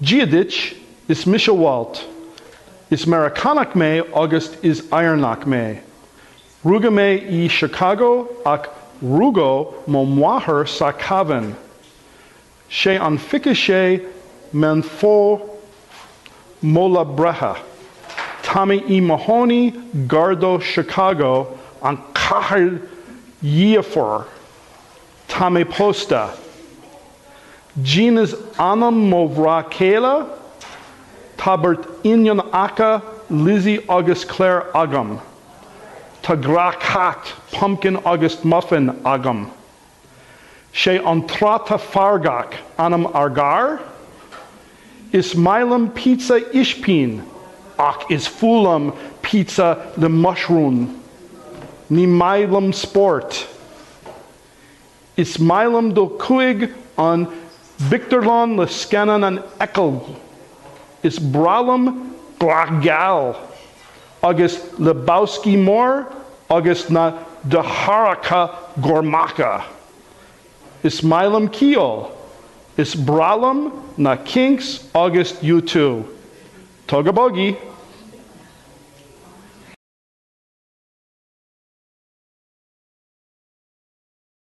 Dia duit, is mise Walt. Is Meiriceánach mé agus is Éireannach mé. Rugadh mé i Chicago ach rugadh mo mháthair sa Cavan. Sé an 26 Meán Fómhair mo lá breithe. Tá mé i mo chónaí gar do Chicago, an chathair dhiamhair. Tá mé pósta. Jean is ainm mo mhná céile. Tá beirt iníonacha, Lizzie agus Claire agam. Tá grá cat, Pumpkin agus Muffin agam. Sé an tráta feargach ainm ár gcarr. Is maith liom pizza ispín ach is fuath liom pizza le muisriún. Ní maith liom spórt. Is maith liom dul chuig an bpictiúrlann le scannán a fheiceáil. Is breá liom gach geal agus Lebowski mór agus na deartháireacha Gormacha. Is maith liom ceol. Is breá liom na Kinks agus U2. Tóg go bog í!